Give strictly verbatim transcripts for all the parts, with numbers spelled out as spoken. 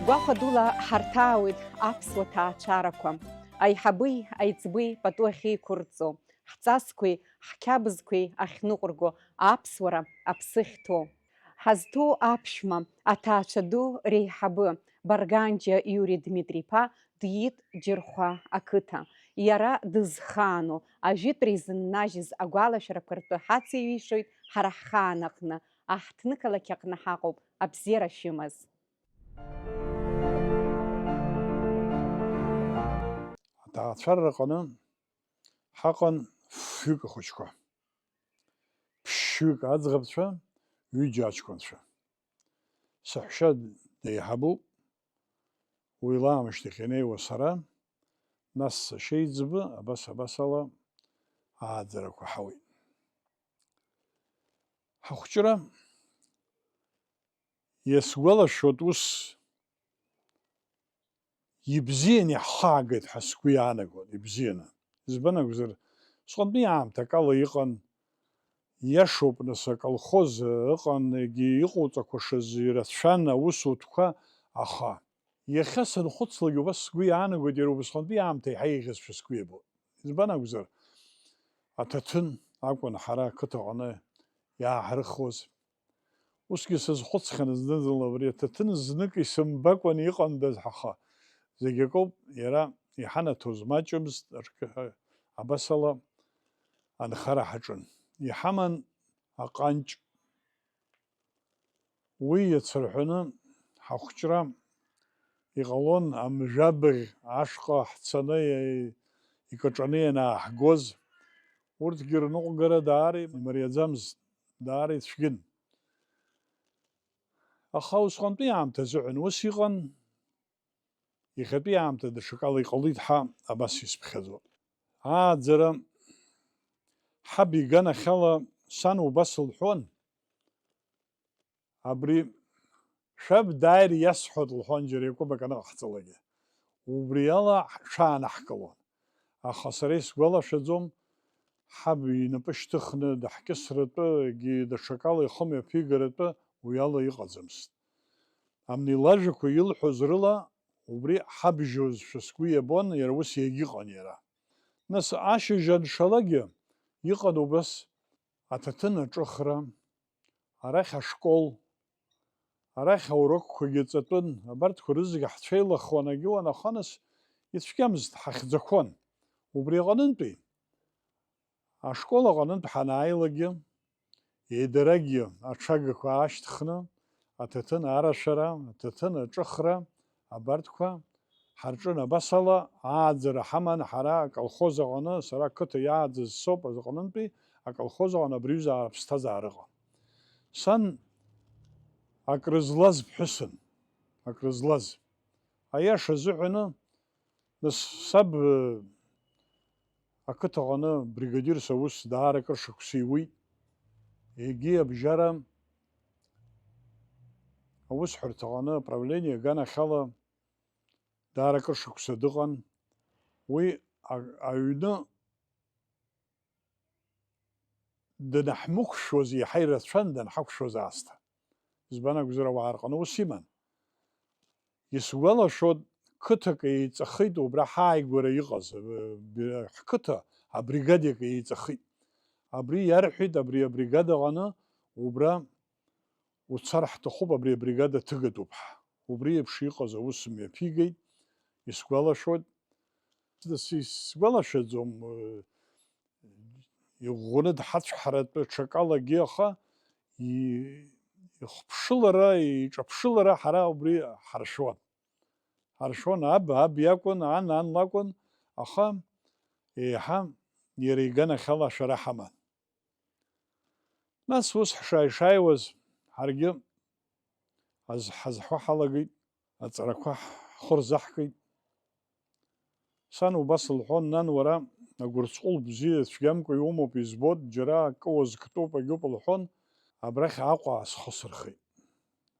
Уаҟа дула ҳарҭаауеит аԥсуа ҭаацәарақәа, аиҳабеи аиҵбеи пату ахьеиқәырҵо, ҳҵасқәеи ҳқьабзқәеи ахьныҟәырго аԥсуара аԥсы ахьҭоу. Ҳазҭоу аԥшәма, аҭаацәа ду реиҳабы, Барганџьа Иури Дмитри-иԥа диит Џьырхәа ақыҭа. Иара дызхаану, ажәытәра изыннажьыз агәалашәарақәа ртәы ҳацеиҩишоит ҳара ҳхаан аҟны, аҳҭнықалақь аҟны ҳаҟоуп, абзиара шәымаз. Аҭаацәара рҟны ҳаҟан фҩык ахәыҷқәа, ԥшьҩык аӡӷабцәа, ҩыџьа аҷкәынцәа. Саҳәшьа деиҳабуп, уи лаамышьҭахь ианеиуа сара, нас сашьа еиҵбы, абас, абасала ааӡарақәа ҳауеит. Ҳахәҷра, иасгәалашәоит, ус ибзианы иаҳхаагеит ҳәа сгәы иаанагон, ибзианы. Избан акәзар, усҟантәи аамҭа акала иҟан, иашоуп, нас, аколхоз ыҟан, егьи иҟоуҵақәашаз ирацәан аусутәқәа, аха иахьа санхәыцлак убас сгәы иаанагоит, иара убасҟантәи аамҭа еиҳа еиӷьызшәа сгәы иабон. Избан акәзар, аҭаҭын акәын ҳара ақыҭаҟны иааҳрыхуаз. Усгьы сазхәыцхьан зны-зынла, абри аҭаҭын знык исымбакәан иҟандаз ҳаха. Зегь акоуп, иара иҳанаҭоз маҷымызт, арк-, абасала анхара ҳаҿын. Иҳаман аҟанҷ. Уи иацырҳәаны ҳахәҷра иҟалон, амжәабаӷь ашҟа ҳцаны, икаҿаны ианааҳгоз, урҭгьы рныҟәгара даара имариаӡамызт, даара ицәгьын. Аха усҟантәи аамҭа азыҳәан ус иҟан, иахьатәи аамҭа даҽакала иҟалеит ҳәа абас исԥхьаӡо. Ааӡара ҳаб иганахьала сан убас лҳәон, абри шәаб дааир иасҳәоит лҳәон, џьара иакәыбак аныҟаҳҵалакгьы. Убри ала шаанаҳкылон. Аха сара исгәалашәаӡом, ҳаб инапы шьҭыхны даҳкьысратәы, егьи даҽакала ихы мҩаԥигаратәы уи ала иҟаӡамызт. Амни лажәақәа илҳәоз рыла убри ҳабжьозшәа сгәы иабон, иара ус иагьыҟан иара. Нас ашьыжь аншалагьы иҟан убас аҭаҭын аҿыхра, арахь ашкол, арахь аурокқәагьы ҵатәын, абарҭқәа рызегьы ҳцәеилахуан, агьы уанахон, нас ицәгьамызт, ҳахьӡахон. Убри аҟнынтәи, ашкол аҟнынтә ҳанааилакгьы, еидаракгьы аҽагақәа аашьҭхны, аҭаҭын арашәара, аҭаҭын аҿыхра, абарҭқәа ҳарҿын. Абасала, ааӡара ҳаман ҳара аколхоз аҟны, сара ақыҭа иааӡаз соуп, азыҟнынтәи аколхоз аҟны абри аҩыза аԥсҭазаара ыҟан. Сан акрызлаз ԥҳәысын, акрызлаз. Аиаша азыҳәаны, нас саб, э, ақыҭаҟны бригадирс аус даара акыр шықәса иуит. Егьи абжьара аусҳәарҭаҟны аправление аганахьала даара акыр шықәса дыҟан. Уи а-, аҩны данаҳмықәшәоз иаҳа ирацәан данҳақәшәоз аасҭа. Избан акәзар, ауаа рҟны ус иман. Исгәалашәоит, қыҭак еиҵахеит убра ҳааигәара иҟаз, э, б-, ҳқыҭа абригадик еиҵахеит. Абри иарҳәеит, абри абригада аҟны убра уцар ҳҭахуп, абри абригада ҭыгатәуп ҳа. Убри еиԥш иҟаз аус мҩаԥигеит, исгәалашәоит. Ис-, исгәалашәаӡом, э, иӷәӷәаны дҳацәҳаратәы ҽакалагьы, аха и-, ихԥшылара, иҿаԥшылара ҳара убри ҳаршәуан. Ҳаршәуан, аб, аб иакәын, ан, ан лакәын, аха еиҳа иара иганахьала ашәара ҳаман. Нас ус ҳшааи-шааиуаз, ҳаргьы аз-, ҳазҳәо ҳалагеит, аҵарақәа ҳхы рзаҳгеит. Сан убас лҳәон, нан, уара агәырҵҟәыл бзиа цәгьамкәа иумоуп, избоит, џьара акы уазктәуп, агьоуп лҳәон, абрахь Аҟәа аасхысырхеит.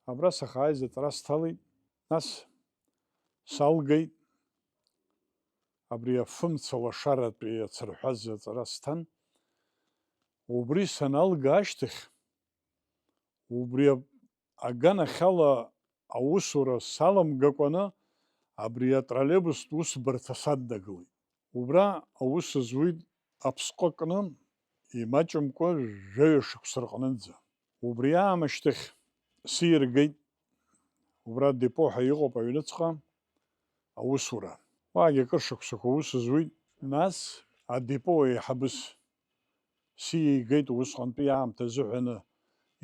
Абра сахааиз аҵара сҭалеит, нас салгеит, абри афымца лашаратәи ацырҳәаз аҵара сҭан. Убри саналга ашьҭахь, убри ап-, аганахьала аусура саламгакәаны абри атроллейбустә усбарҭа саднагылеит. Убра аус зуит аԥсҟы кны, имаҷымкәа жәаҩа шықәса рҟнынӡа. Убри аамышьҭахь сиаргеит, убра адепо ҳәа иҟоуп аҩныҵҟа аусура. Уаагьы акыр шықәсақәа аус зуит, нас адепо еиҳабыс сиеигеит, усҟантәи аамҭа азыҳәаны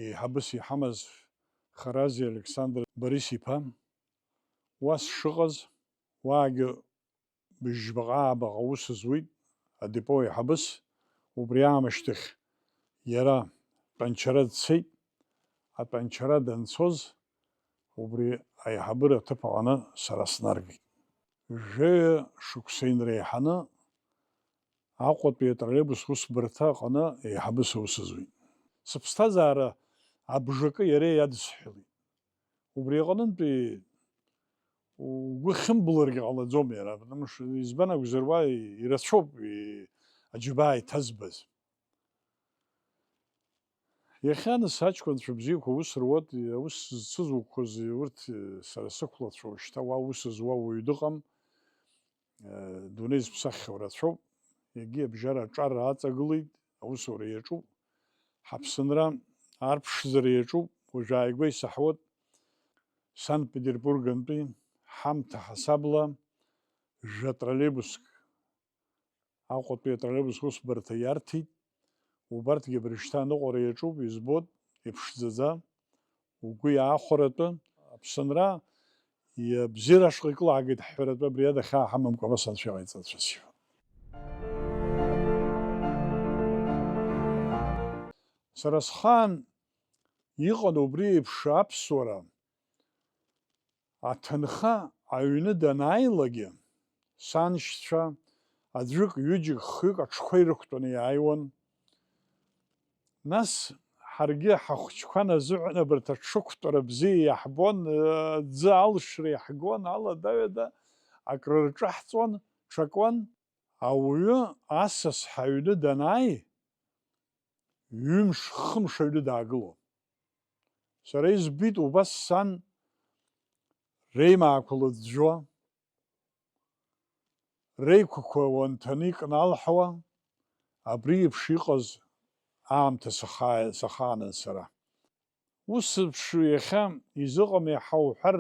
еиҳабыс иҳамаз Харази Александр Борис-иԥа. Уа сшыҟаз, уаагьы быжьбаҟа-аабаҟа аус зуит адепо еиҳабыс, убри аамышьҭахь иара Тәанчара дцеит, атәанчара данцоз, убри аиҳабыра аҭыԥ аҟны сара снаргеит. Жәаҩа шықәса инреиҳаны Аҟәатәи атроллейбус усбарҭа аҟны еиҳабыс аус зуит. Сыԥсҭазаара абжакы иара иадысҳәалеит. Убри аҟнынтәи угәы хьымблыргьы ҟалаӡом иара, потому что, избан акәзар, уа ирацәоуп, и-, аџьабаа иҭазбаз. Иахьа нас аҷкәынцәа бзиақәа ус руеит, аус зцызуқәаз урҭ, сара сықәлацәоу, шьҭа уа ус зуа уаҩ дыҟам. Дунеи зԥсаххьоу рацәоуп, егьи абжьара аҿар аҵагылеит, аусура иаҿуп, ҳаԥсынра арԥшӡара иаҿуп, уажә ааигәа исаҳауеит, Санкт-Петербургантәи ҳамҭа ҳасабла жәа троллейбуск Аҟәатәи атроллейбус усбарҭа иарҭеит, убарҭгьы абыржәшьҭа аныҟәара иаҿуп, избоит, иԥшӡаӡа, угәы иаахәаратәы, Аԥсынра иабзиара ашҟа икылаагеит ҳҳәаратәы, абри ада хьаа ҳамамкәа абас Анцәа иҟаиҵацәа сҳәон. Сара схаан иҟан убри еиԥш аԥсуара, аҭынха аҩны данааилагьы, саншьцәа аӡәык, ҩыџьак, хҩык аҽқәа ирықәтәаны иааиуан. Нас ҳаргьы ҳахәыҷқәа назыҳәан абарҭ аҽықәтәара бзиа иаҳбон, аӡы алшра иаҳгон, алада-ҩада акрырҿаҳҵон, ҽакуан. Ауаҩы асас ҳаҩны данааи, ҩымш-хымш аҩны даагылон. Сара избеит убас сан реимаақәа лыӡәӡәо, реиқәақәа уанҭаны икналҳауа, абри еиԥш иҟаз аамҭа саха-, сахаанын сара. Ус еиԥш иахьа изыҟами ҳәа уҳәар,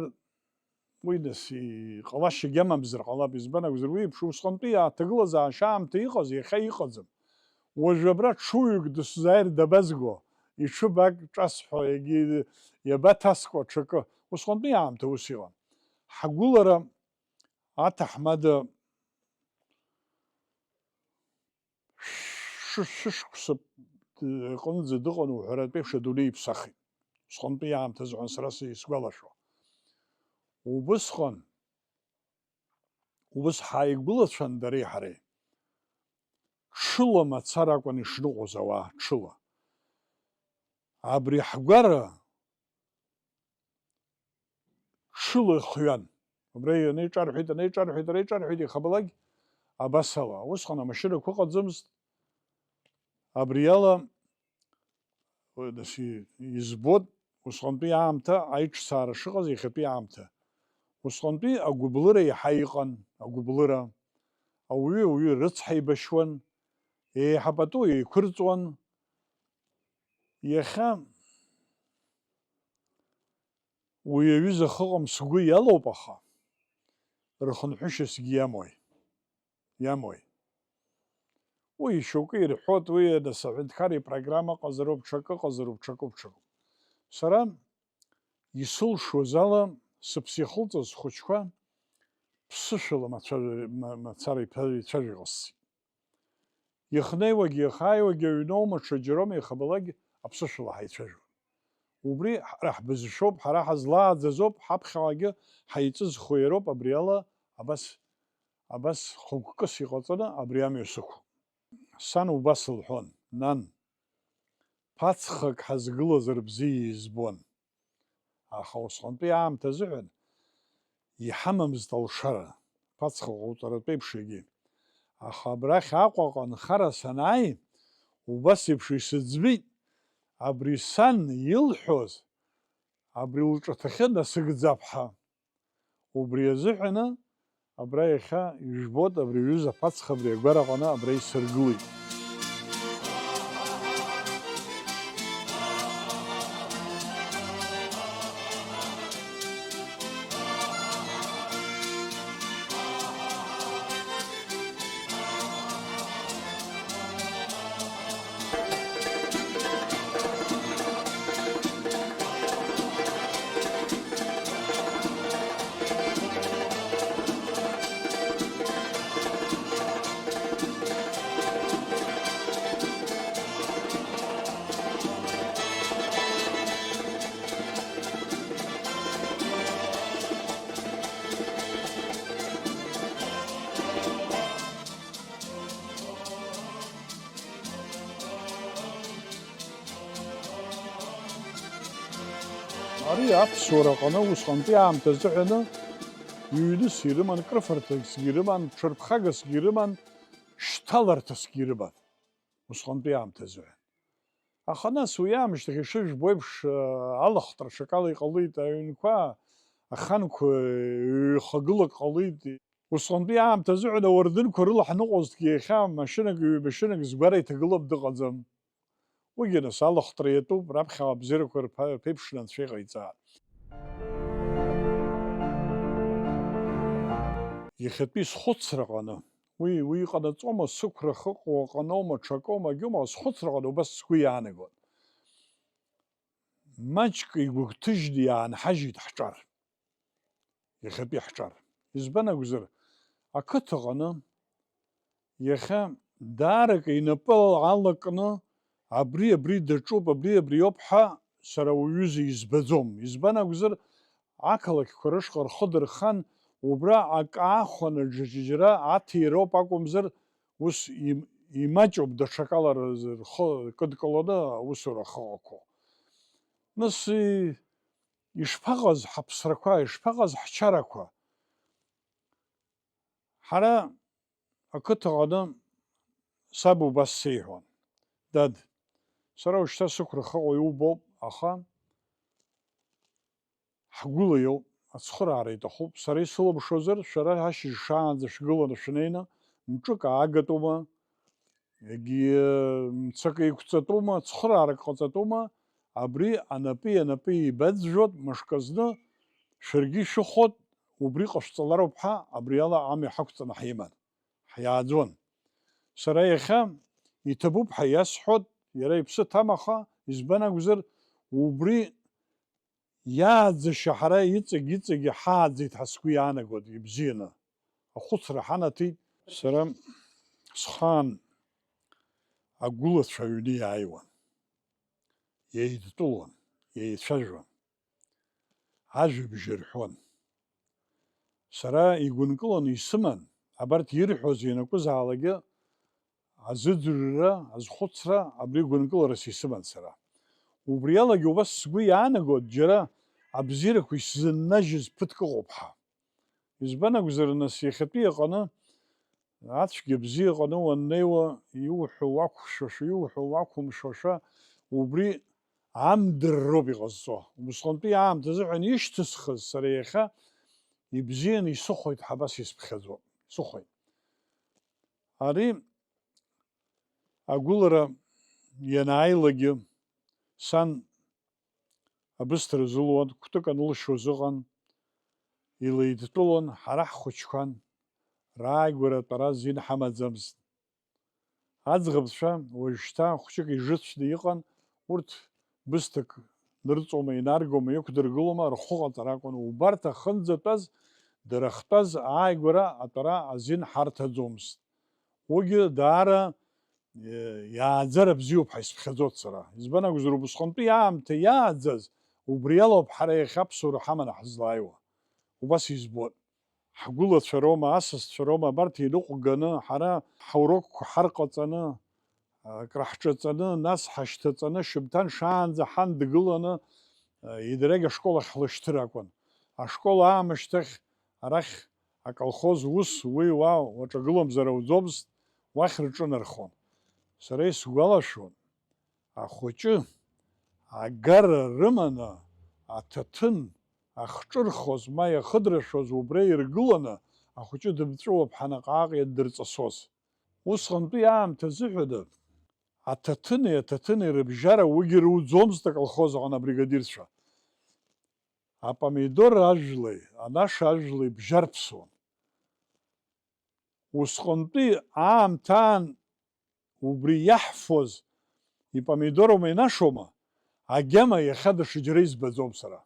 уи нас иҟалашьагьы амамзар ҟалап, избан акәзар, уи еиԥш усҟантәи аҭагылазаашьа аамҭа иҟаз, иахьа иҟаӡам. Уажә абра ҽуаҩык дысзааир дабазго, иҽы бак ҿасҳәо, егьи иабаҭаскуа аҽакы, усҟантәи аамҭа ус иҟан. Ҳгәылара аҭаҳмада шәы-, шәышықәса аҟынӡа дыҟан уҳәаратәеиԥш адунеи иԥсахит. Усҟантәи аамҭазы ҳәа сара сисгәалашәо. Убысҟан, убыс ҳааигәылацәан дареи ҳареи. Ҽыла мацара акәын ишныҟәоз ауаа, ҽыла. Абри ҳгәара ҽыла ихҩан. Убра ианеиҿарҳәеит, анеиҿарҳәеит, анеиҿарҳәеит, ихабалак абас ала. Усҟан амашьынақәа ыҟаӡамызт. Абри ала, нас, избот, усҟантәи аамҭа аиҿцаара шыҟаз иахьатәи аамҭа. Усҟантәи агәыблыра иаҳа иҟан, агәыблыра. Ауаҩы ауаҩы рыцҳа еибашьуан, еиҳа пату еиқәырҵуан. Иахьа уи аҩыза ахы ыҟам сгәы иалоуп, аха рхынҳәышьа сгьы иамои, иамои? Уи шьоукы ирҳәоит, уи, нас, аҳәынҭқар ипрограмма ыҟазароуп, ҽакы ыҟазароуп, ҽакуп, ҽакуп. Сара исылшоз ала, сыԥсы иахылҵыз схәыҷқәа ԥсышәала мацәажәа-, ма-, мацара иԥа-, ицәажәо иҟасҵеит. Ихнеиуагьы ихааиуагьы аҩноума, ҽаџьароума, ихабалак аԥсышәала ҳаицәажәон. Убри ҳара ҳбызшәоуп, ҳара ҳазлааӡазоуп, ҳаԥхьаҟагьы ҳаиҵызхуа иароуп, абри ала абас, абас хықәкыс иҟаҵаны абри амҩа сықәуп. Сан убас лҳәон, нан, ԥацхак ҳазгылазар бзиа избон. Аха усҟантәи аамҭа азыҳәан иҳамамызт алшара, ԥацха ҟауҵаратәеиԥш егьи. Аха абрахь Аҟәаҟа анхара санааи, убас еиԥш исыӡбеит, абри сан илҳәоз, абри лҿаҭахьы насыгӡап ҳәа. Убри азыҳәаны абра иахьа ижәбоит, абри аҩыза аԥацха абри агәараҟаны абра исыргылеит. Ари аԥсуара аҟны усҟантәи аамҭа азыҳәаны ҩныс ирыман, крыфарҭасгьы ирыман, ҽырԥхагасгьы ирыман, шьҭаларҭасгьы ирыман. Усҟантәи аамҭа азыҳәан. Аха нас уи аамышьҭахь ишыжәбо еиԥш, алахтра ҽакала иҟалеит, аҩнқәа, аханқәа ҩхагылак ҟалеит. Усҟантәи аамҭа азыҳәан ауардынқәа рыла ҳныҟәозҭгьы иахьа машьынак, ҩ-машьынак згәара иҭагылам дыҟаӡам. Уигьы нас алахтра иатәуп, раԥхьаҟа абзиарақәа рԥа-, рԥеиԥшны Анцәа иҟаиҵааит. Иахьатәи схәыцра ҟаны, уи, уи иҟанаҵома, сықәра ахьыҟоу аҟаноума, ҽакоума, агьоума, схәыцра ҟаны убас сгәы иаанагон. Маҷк игәыгәҭыжьны иаанҳажьит ҳҿар. Иахьатәи ҳҿар. Избан акәзар, ақыҭаҟны иахьа даарак инапы алакны, абри, абри даҿуп, абри, абриоуп ҳәа сара уаҩыза избаӡом. Избан акәзар, ақалақьқәа рышҟа рхы дырхан, убра акы аахәаны џьара аҭироуп акәымзар, ус им-, имаҷуп даҽакала рзы рхы кыдкыланы аусура ахьыҟақәоу. Нас, и-, ишԥаҟаз ҳаԥсрақәа, ишԥаҟаз ҳчарақәа? Ҳара ақыҭаҟны саб убас сеиҳәон, дад, сара ушьҭа сықәра ахьыҟоу иубоуп, аха ҳгәыла иоуп, ацхыраара иҭахуп. Сара исылымшозар, шәара ашьыжь шаанӡа шәгыланы шәнеины, мҿык аагатәума, егьи мцак еиқәҵатәума, цхыраарак ҟаҵатәума, абри анапи анапи еибаӡәӡәоит, мышкы зны шәаргьы ишәыхәот, убри ҟашәҵалароуп ҳәа, абриала амҩа ҳақәҵаны ҳиман, ҳиааӡон. Сара иахьа иҭабуп ҳәа иасҳәот, иара иԥсы ҭам, аха, избан акәзар, убри иааӡашьа ҳара иҵегь-иҵегь иҳааӡеит ҳәа сгәы иаанагоит, ибзианы. Ахәыцра ҳанаҭеит. Сара схаан агәылацәа аҩны иааиуан. Еидтәылон, еицәажәон. Ажәабжь рҳәон. Сара игәынкыланы исыман, абарҭ ирҳәоз ианакәызаалакгьы азыӡырҩра, азхәыцра, абри гәынкыларас исыман сара. Убриалагьы убас сгәы иаанагоит, џьара абзиарақәа исзыннажьыз ԥыҭк ыҟоуп ҳәа. Избан акәзар, нас, иахьатәи аҟны, ацәгьа бзиа аҟны уаннеиуа, иуҳәо уақәшәошәа, иуҳәо уақәымшәошәа, убри амдырроуп иҟазҵо. Убысҟантәи аамҭа азыҳәан ишьҭысхыз сара иахьа ибзианы исыхәоит ҳәа абас исԥхьаӡоуп, исыхәоит. Ари агәылара ианааилагьы, сан абысҭара зылуан, кәтык анылшоз ыҟан, илеидтәылон, ҳара ҳхәыҷқәан, рааигәара атәара азин ҳамаӡамызт. Аӡӷабцәа уажәшьҭа хәҷык ижыцәны иҟан, урҭ бысҭак нырҵома, инаргома, иқәдыргылома, рхәы ҟаҵара акәын. Убарҭ ахынӡатәаз, дара ахьтәаз ааигәара атәара азин ҳарҭаӡомызт. Уигьы даара, е, иааӡара бзиоуп ҳәа исԥхьаӡоит сара. Избан акәзар, убысҟантәи аамҭа иааӡаз, убри алоуп ҳара иахьа аԥсуара ҳаманы ҳзлааиуа. Убас избоит. Ҳгәылацәа роума, асасцәа роума, абарҭ иныҟәганы, ҳара ҳаурокқәа ҳарҟаҵаны, акраҳҿаҵаны, нас ҳашьҭаҵаны, шьыбҭан шаанӡа ҳан дгыланы, идырагь ашкол ахь ҳлышьҭыр акәын. Ашкол аамышьҭахь арахь аколхоз ус, уи уа уаҿагыламзар ауӡомызт, уахь рҿынархон. Сара исгәалашәон, ахәыҷы агара рыманы, Аҭаҭын ахҿырхуаз, ма иахыдрашәоз убра иргыланы, ахәыҷы дыԥҵәыуап ҳәа наҟ-ааҟ иандырҵысуаз. Усҟантәи аамҭа азыҳәада, аҭаҭыни аҭаҭыни рыбжьара уигьы руӡомызт аколхоз аҟны абригадирцәа. Апомидор ажәлеи, анаш ажәлеи бжьарԥсуан. Усҟантәи аамҭаан убри иаҳфоз ипомидорума, инашоума, агьама иахьа даҽаџьара избаӡом сара.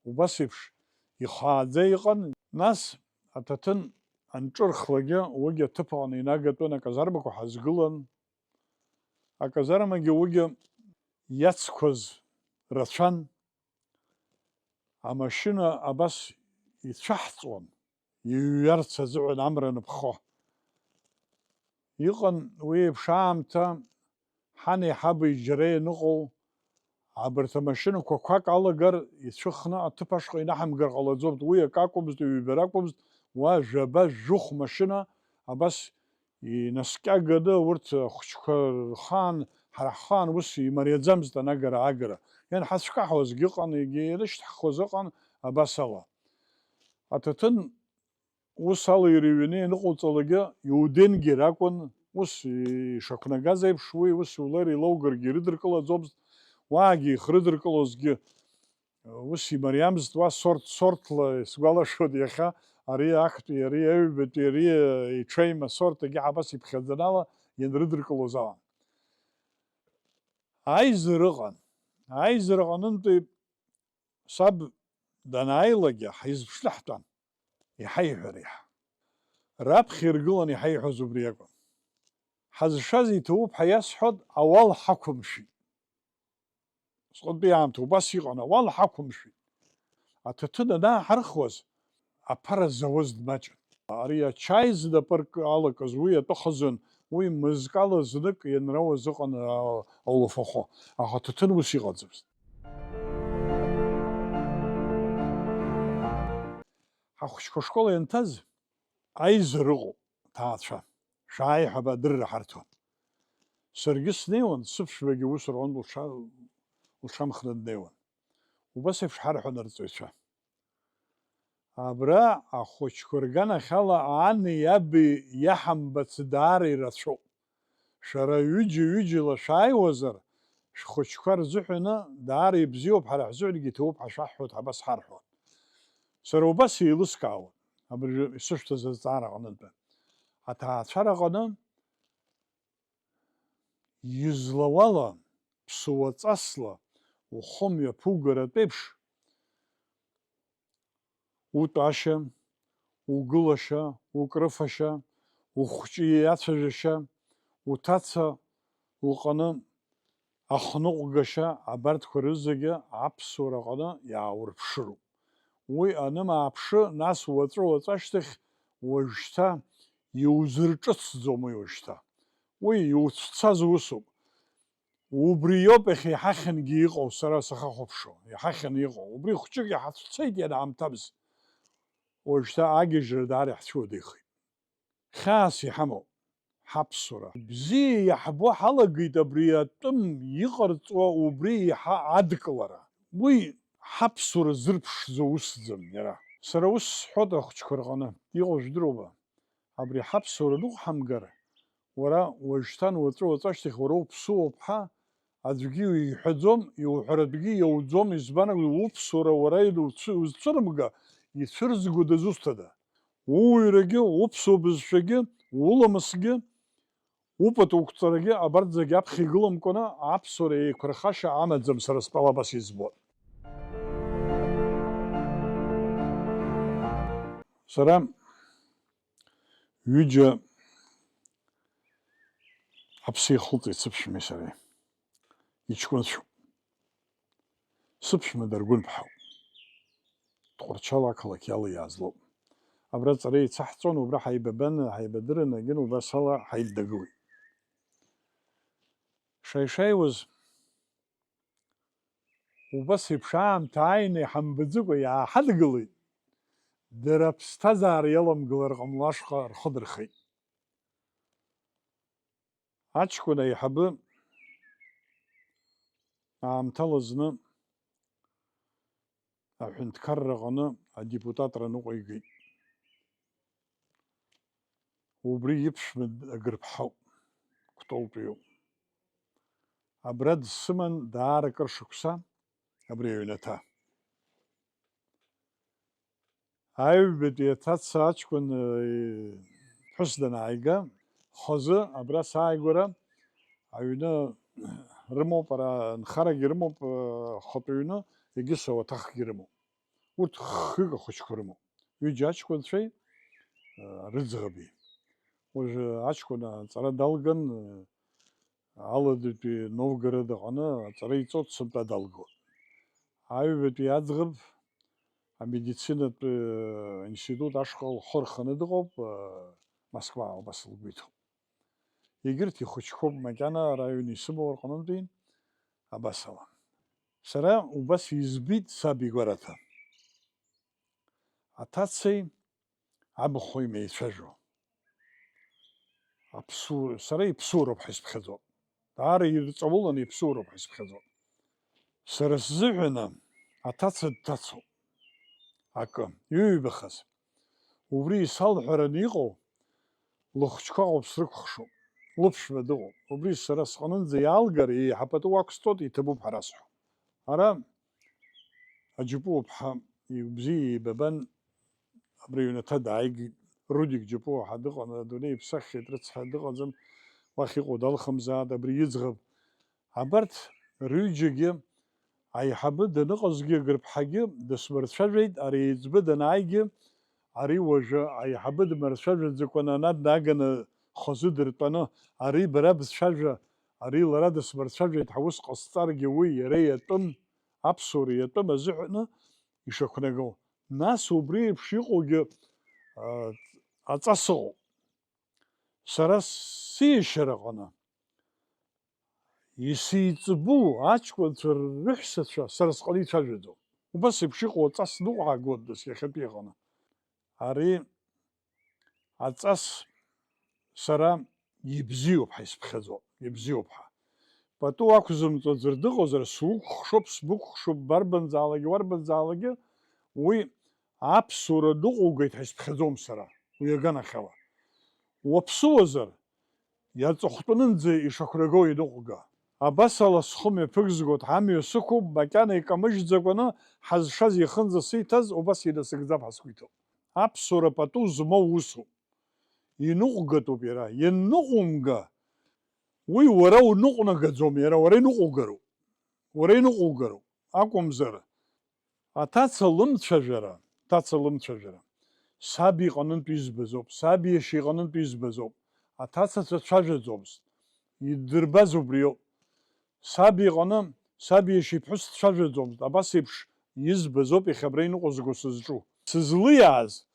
Убас еиԥш ихааӡа иҟан. Нас аҭаҭын анҿырхлакгьы уигьы аҭыԥ аҟны инагатәын, аказармақәа ҳазгылан. Аказармагьы уигьы иацқәаз рацәан. Амашьына абас ицәаҳҵуан, иҩҩарц азыҳәан амра аныԥхо. Иҟан уи еиԥш аамҭа, ҳани ҳаби џьара ианыҟоу, абарҭ амашьынақәа қәак алагар, ицәыхны аҭыԥ ашҟа инаҳамгар ҟалаӡомызт, уи акы акәымызт, ҩба ракәымызт, уа жәаба, жәохә машьына абас инаскьаганы урҭ ахәыҷқәа рхаан, ҳара ҳхаан ус имариаӡамызт анагара-аагара. Ианҳацәкаҳауазгьы ыҟан, егьа ианышьҭаҳхуаз ыҟан, абас ала. Аҭаҭын ус ала ирыҩны ианыҟауҵалакгьы, иуденгьы ракәын, ус ишақәнагаз еиԥш, уи ус улеир илоугаргьы ирыдыркылаӡомызт, уаагьы ихрыдыркылозгьы ус имариамызт, уа сорт-сортла, исгәалашәоит иахьа, ари актәи, ари аҩбатәи, ари иҽеим асорт, егьа абас иԥхьаӡаны ала ианрыдыркылоз ала. Аизара ыҟан. Аизара аҟнынтәи саб данааилакгьы ҳаизԥшны ҳтәан. Иҳаиҳәар иаҳ-, раԥхьа иргыланы иҳаиҳәоз убри акәын. Ҳазшаз иҭабуп ҳәа иасҳәот, ауал ҳақәымшәеит. Усҟантәи аамҭа убас иҟан, ауал ҳақәымшәеит. Аҭаҭын анааҳархуаз, аԥара зауаз дмаҷын. Ари ачаи знапы ркы алакыз уи атәы хазын, уи мызкала знык ианрауаз ыҟан, а, аулафахәы, аха аҭаҭын ус иҟаӡамызт. Ҳахәыҷқәа ашкол ианҭаз, аизара ыҟоуп, ҭаацәа, шәааи ҳәа адырра ҳарҭон. Саргьы снеиуан, сыԥшәмагьы ус рҟынтә лҽа-, лҽамхны днеиуан. Убас еиԥш ҳарҳәон арҵаҩцәа. Абра ахәыҷқәа рганахьала ани аби иаҳамбац даара ирацәоуп. Шәара ҩыџьа-ҩыџьала шәааиуазар, шәхәыҷқәа рзыҳәаны даара ибзиоуп, ҳара ҳзыҳәангьы иҭабуп ҳәа шәаҳҳәоит, ҳәа абас ҳарҳәон. Сара убас еилыскаауан, абыржәы исышәҭаз азҵаара аҟнытә. Аҭаацәара аҟны излауала, ԥсуаҵасла ухы мҩаԥугаратә еиԥш, утәашьа, угылашьа, укрыфашьа, ухәҷы иацәажәашьа, уҭаца лҟаны ахныҟәгашьа, абарҭқәа рызегьы аԥсуара аҟны иааурԥшыроуп. Уи анымааԥшы, нас уаҵәы-уаҵәы ашьҭахь уажәшьҭа иузырҿыцӡом уи уажәшьҭа. Уи иуцәцаз усуп. Убри иоуп иахьа иҳахьынгьы иҟоу, сара сахьахәаԥшуа, иҳахьын иҟоу. Убри хәҷык иҳацәцеит ианаамҭамыз. Уажәшьҭа агьежьра даара иаҳцәыуадаҩхеит. Хьаас иҳамоуп ҳаԥсуара. Бзиа иаҳбо ҳалагеит абри атәым иҟарҵуа убри еиҳа адкылара. Уи ҳаԥсуара зырԥшӡо усӡам иара. Сара ус сҳәоит ахәыҷқәа рҟны. Иҟоу жәдыруама? Абри ҳаԥсуара ныҟәҳамгар, уара уажәшьҭан уаҵәы-уаҵәы ашьҭахь уара уԥсуоуп ҳәа аӡәгьы иҳәаӡом, иуҳәаратәгьы иауӡом, избан акәзар, уԥсуара уара иуцәы-, узцәырымга, ицәырзго дызусҭада? Ууаҩрагьы, уԥсуа бызшәагьы, уламысгьы, упатуқәҵарагьы абарҭ зегь аԥхьа игыламкәаны аԥсуара еиқәырхашьа амаӡам, сара стәала абас избоит. Сара ҩыџьа аԥсы ихылҵеит сыԥшәмеи сареи. Иҷкәынцәоуп. Сыԥшәма Даргәынԥҳауп. Тҟәарчал ақалақь иалиааз лоуп. Абра ҵара еицаҳҵон, убра ҳаибабан, ҳаибадырын, егьын убас ала ҳаиднагылеит. Шаишаиуаз, убас еиԥш аамҭа ааины иҳамбаӡакәа иааҳадгылеит, дара аԥсҭазаара иаламгылар ҟамло ашҟа рхы дырхеит. Аҷкәын аиҳабы аамҭала зны аҳәынҭқарраҟны адепутатра ныҟәигеит. Убри иԥшәма агырԥҳауп, Кәтолтәиуп. Абра дсыман даара акыр шықәса абри аҩнаҭа. Аҩбатәи аҭаца аҷкәын, э, ԥҳәыс данааига, хазы абра сааигәара аҩны рымоуп, ара нхарагьы рымоуп, э, хатә ҩны, егьыс ауаҭахгьы рымоуп. Урҭ хҩык ахәыҷқәа рымоуп. Ҩыџьа аҷкәынцәеи, э, рыӡӷаби. Уажәы аҷкәын аҵара далган, э, Аладатәи Новгород аҟны аҵара иҵоит, сынтәа далгоит. Аҩбатәи аӡӷаб амедицинатә, э, институт ашҟа лхы рханы дыҟоуп, э, Москваҟа, убас лгәы иҭоуп. Егьырҭ ихәыҷқәоуп макьана ара аҩны исымоу рҟынтәи, абас ала. Сара убас избеит саб игәараҭа. Аҭацеи абхәеи меицәажәо. Аԥсуа, сара иԥсуроуп ҳәа исԥхьаӡоуп. Даара ирҵауланы иԥсуроуп ҳәа исԥхьаӡоуп. Сара сзыҳәаны аҭаца дҭацоуп. Акы, иҩбахаз. Убри исалҳәараны иҟоу, лыхәыҷқәа ыҟоуп, срыкәхшоуп. Лыԥшәма дыҟоуп. Убри сара сҟынынӡа иаалгар, еиҳа пату уақәсҵоит, иҭабуп ҳәа расҳәо. Ара Аџьапуаԥҳа игәбзиа еибабан, абри аҩнаҭа дааигеит. Рудик Џьапуаԥҳа дыҟан, адунеи иԥсаххьеит, рыцҳа дыҟаӡам, уахь иҟоу далхымзааит, абри иӡӷаб. Абарҭ рҩыџьагьы аиҳабы даныҟазгьы, агырԥҳагьы дысмырцәажәеит, ари аиҵбы данааигьы, ари уажәы аиҳабы дмырцәажәаӡакәа, ана днаганы хазы дыртәаны, ари бара бцәажәа, ари лара дысмырцәажәеит ҳәа ус ҟасҵаргьы уи иара иатәым, аԥсуара иатәым азыҳәаны ишақәнаго. Нас убри еиԥш иҟоугьы, а, аҵас ыҟоуп. Сара сиашьараҟны исеиҵбу аҷкәынцәа рыҳәсацәа сара сҟны ицәажәаӡом. Убас еиԥш иҟоу аҵас ныҟәаагоит нас иахьатәи аҟны. Ари аҵас сара ибзиоуп ҳәа исԥхьаӡоуп, ибзиоуп ҳәа. Пату ақәзымҵо аӡәыр дыҟозар, суқәхшоуп, сбықәхшоуп, барбанзаалакгьы, уарбанзаалакгьы, уи аԥсуара ныҟәугеит ҳәа исԥхьаӡом сара, уи аганахьала. Уаԥсуазар, иаҵыхәтәанынӡа ишақәнаго иныҟәга. Абасала схы мҩаԥыгзгоит, ҳамҩа сықәуп, макьана икамыжьӡакәаны ҳазшаз ихынӡа сиҭаз, убас инасыгӡап ҳәа сгәы иҭоуп. Аԥсуара пату змоу усуп. Иныҟәгатәуп иара. Ианныҟәумга, уи уара уныҟәнагаӡом, иара уара иныҟәугароуп. Уара иныҟәугароуп. Акәымзар, аҭаца лымцәажәара, аҭаца лымцәажәара, саб иҟынтә избазоуп, саб иашьа иҟынтә избазоуп. Аҭацацәа цәажәаӡомызт. Иддырбаз убриоуп. Саб иҟны, саб иашьа иԥҳәыс дцәажәаӡомызт. Абас еиԥш избазоуп иахьа абра иныҟәызго сызҿу. Сызлиааз,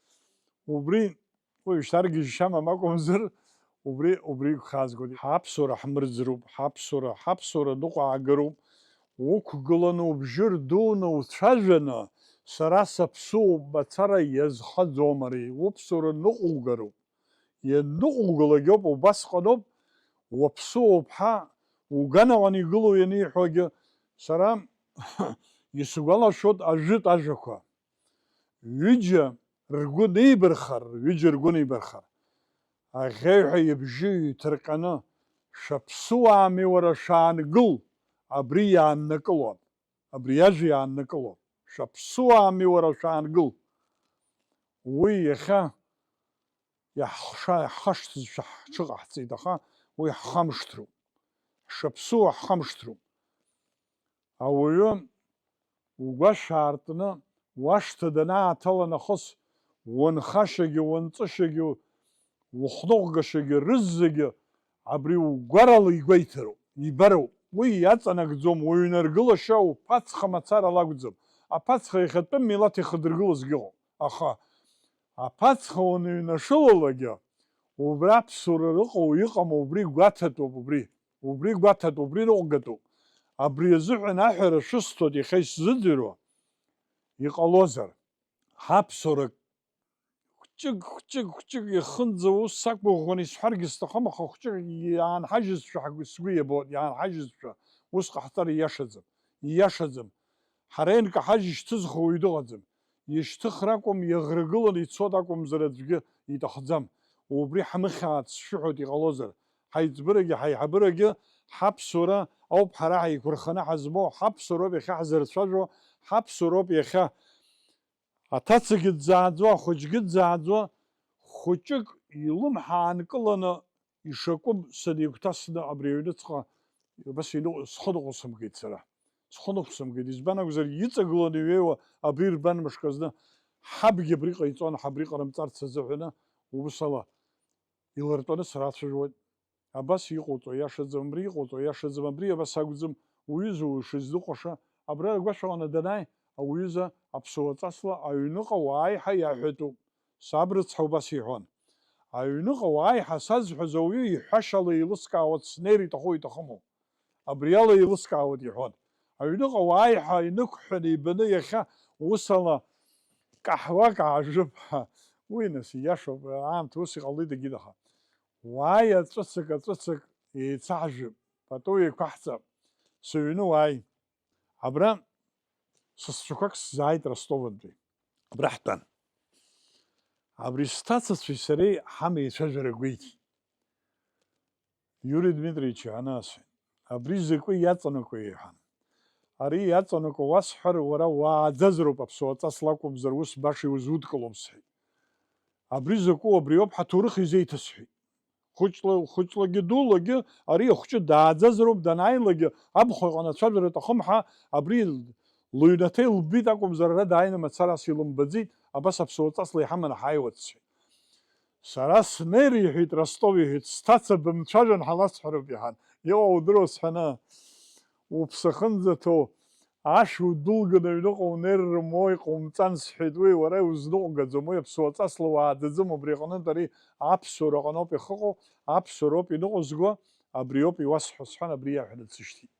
убри уажәшьҭаргьежьшьа мамакәымзар, убри, убри игәхьаазгоит. Ҳаԥсуара ҳмырӡроуп, ҳаԥсуара, ҳаԥсуара ныҟәаагароуп. Уқәгыланы убжьы рдуны уцәажәаны, сара саԥсуоуп мацара иазхаӡом ари, уԥсуара ныҟәугароуп. Ианныҟәугалак ауп, убасҟаноуп, уаԥсуоуп ҳәа, угәанаҟан игылоу ианиҳәогьы, сара исгәалашәоит ажәытә ажәақәа. Ҩыџьа ргәы неибархар, ҩыџьа ргәы неибархар, аӷьеҩҳәа ибжьы иҭырҟьаны, шәаԥсуаами уара, шәаангыл, абри иааннакылоит, абри иажәа иааннакылоит, шәаԥсуаами уара, шәаангыл. Уи иахьа иаҳхша-, иаҳхашҭызшәа ҳҽыҟаҳҵеит, аха уи ҳхамышҭроуп. Ҳшаԥсуа ҳхамышҭроуп. Ауаҩы угәашә аартны уашҭа данааҭала нахыс, уанхашьагьы, уанҵышьагьы, ухныҟәгашьагьы рызегьы абри угәарала игәеиҭароуп, ибароуп. Уи иаҵанакӡом уҩнаргылашьа уԥацха мацара лакәӡам. Аԥацха иахьатәым милаҭ ихадыргылазгьы ыҟоуп. Аха аԥацха уаныҩнашылалакгьы, убра аԥсуара ыҟоу, иҟаму, убри гәаҭатәуп, убри. Убри гәаҭатәуп, убри ныҟәгатәуп. Абри азыҳәан аҳәара шәысҭоит иахьа исзыӡырҩуа, иҟалозар, ҳаԥсуара хәҷык, хәҷык, хәҷык ихынӡа ус сақәгәыӷуан, исҳәаргьы сҭахым, аха хәҷык иаанҳажьызшәа ҳгәы, сгәы иабоит, иаанҳажьызшәа, ус ҟаҳҵар ииашаӡам, ииашаӡам. Ҳара ианкаҳажь ишьҭызхуа уаҩ дыҟаӡам. Ишьҭыхра акәым, иаӷрагыланы ицоит акәымзар аӡәгьы иҭахӡам. Убри ҳмыхьаац шәыҳәоит иҟалозар. Ҳаиҵбырагьы ҳаиҳабырагьы ҳаԥсуара ауп ҳара ҳаиқәырханы ҳазмоу, ҳаԥсуароуп иахьа ҳзырцәажәо, ҳаԥсуароуп иахьа аҭацагьы дзааӡо, ахәыҷгьы дзааӡо, хәыҷык илымҳа аанкыланы ишакәым санигәҭасны абри аҩныҵҟа абас иныҟ-, схы ныҟәсымгеит сара. Схы ныҟәсымгеит, избан акәзар, иҵагыланы иҩеиуа абри рбан мышк азны ҳабгьы абри ҟаиҵон, ҳабри ҟарымҵарц азыҳәаны, убыс ала илыртәаны срацәажәуеит. Абас иҟоуҵо иашаӡам, абри иҟоуҵо иашаӡам, абри абас акәӡам, уҩыза ушизныҟәаша, абра агәашә аҟны данааи, ауҩыза аԥсуа ҵасла аҩныҟа уааи ҳәа иаҳәатәуп. Саб рыцҳа убас иҳәон. Аҩныҟа уааи ҳәа сазҳәаз ауаҩы иҳәашьала еилыскаауа дснеир иҭаху иҭахыму? Абриала еилыскаауеит иҳәон. Аҩныҟа уааи ҳәа инықәҳәаны ибаны иахьа усала каҳуак аажәып ҳәа. Уи нас ииашоуп, аамҭа ус иҟалеит егьидаха. Уааи аҵәыцак, аҵәыцак еицаҳжәып, пату еиқәаҳҵап, сыҩны уааи. Абра сасцәақәак сзааит Ростовынтәи. Абра ҳтәан. Абри сҭацацәеи сареи ҳамеицәажәара гәеиҭеит. Иури Дмитриевич иҳәаны асҳәеит. Абри закәи иаҵанакуеи иҳәан. Ари иаҵанакуа уасҳәар, уара уааӡазароуп аԥсуа ҵас лакәымзар, ус баша иузудкылом сҳәеит. Абри закәу абриоуп ҳаҭоурых изеиҭасҳәеит. Хәыҷла, хәыҷлагьы дулагьы ари ахәҷы дааӡазароуп, данааилакгьы абхәа иҟны ацәажәара аҭахым ҳәа абри лыҩнаҭа илбеит акәымзар, ара дааины мацарас илымбаӡеит, абас аԥсуа ҵасла иҳаманы ҳааиуеит сҳәеит. Сара снеир, иҳәеит, Ростов, иҳәеит, сҭаца бымцәажәан ҳаласҳәароуп иҳәан. Иҟоу удыруа сҳәаны, уԥсы ахьынӡаҭоу, ашә удәылганы аҩныҟа унеир рымуа иҟоумҵан, сҳәеит, уи уара иузныҟәгаӡом, уи аԥсуа ҵасла уааӡаӡом, убри аҟнытә ари аԥсуара аҟноуп ихыҟоу, аԥсуароуп иныҟәызго, абриоуп иуасҳәо, сҳәан, абри иаҳәаны дсышьҭит.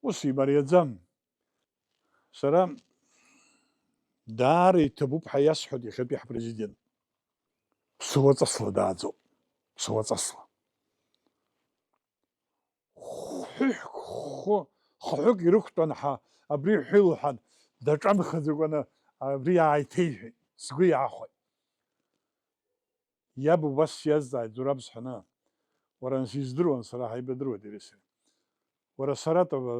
Ус имариаӡам. Сара даара иҭабуп ҳәа иасҳәоит иахьатәи ҳпрезидент. Ԥсуаҵасла дааӡоуп. Ԥсуаҵасла. Хәҳәыҳәк, хәы, хәҳәык ирықәтәан ҳа абри ҳәа илҳәан, даҿамхаӡакәаны абри ааиҭеиҳәеит. Сгәы иаахәеит. Иаб убас иазҵааит, Зураб сҳәаны, уара анс издыруан, сара ҳаибадыруеит иареи сареи. Уара Саратов, э,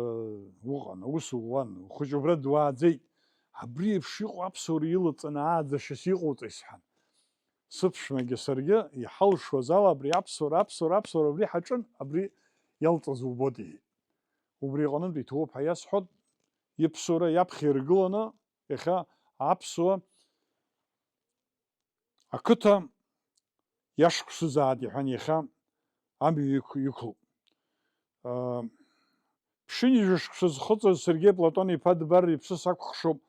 уҟан, аус ууан, ухәыҷ убра дуааӡеит. Абри еиԥш иҟоу аԥсуара илаҵаны ааӡашьас иҟоуҵеи сҳәан. Сыԥшәмагьы саргьы иҳалшоз ала абри аԥсуара, аԥсуара, аԥсуара абри ҳаҿын, абри иалҵыз убоит, иҳәеит. Убри аҟнытә иҭоуп ҳәа иасҳәот, иԥсуара иаԥхьа иргыланы, иахьа аԥсуа Ақыҭа иашықәсызаат иҳәан иахьа амҩа иқә-, иқәлоуп. Ԥшьынҩажәа шықәса зхыҵыз Сергеи Платон-иԥа Дбар иԥсы сакәыхшоуп,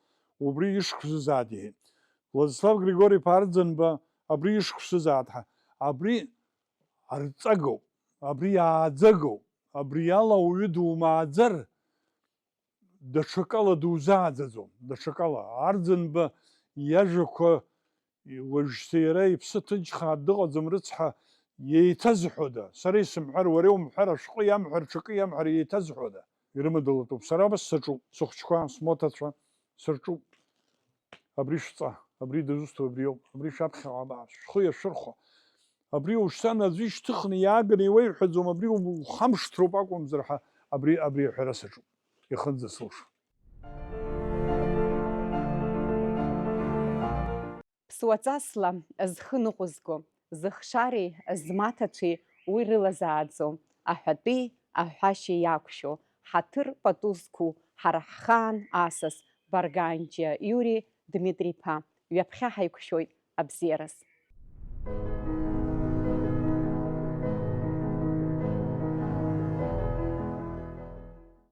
убри ишықәсызаат иҳәеит. Владислав Григори-иԥа Арӡынба абри ишықәсызаат ҳәа. Абри арҵагоуп, абри ааӡагоуп, абри ала ауаҩы думааӡар, даҽакала дузааӡаӡом, даҽакала. Арӡынба иажәақәа уажәшьҭа иара иԥсы ҭынчхаа дыҟаӡам, рыцҳа, еиҭазҳәода? Сара исымҳәар, уара иумҳәар, ашәҟәы иамҳәар, ҽакы иамҳәар, еиҭазҳәода? Ирымадалатәуп. Сара абас саҿуп, сыхәыҷқәа, смоҭацәа, сырҿуп. Абри шәҵа, абри дызусҭоу абриоуп, абри шәаԥхьаҟа абаа, шәхы иашәырхәа. Абри ушьҭан аӡәы ишьҭыхны иааганы иуеиҳәаӡом, абри ухамышҭроуп акәымзар ҳәа абри, абри аҳәара саҿуп, ихынӡа сылшо. Ԥсуаҵасла зхы ныҟәызго, зыхшареи змаҭацәеи уи рылазааӡо, аҳәатәи аҳәашьа иақәшәо, ҳаҭыр пату зқәу ҳара ҳхаан асас Барганџьиа Иури Дмитри-иԥа, ҩаԥхьа ҳаиқәшәоит абзиараз.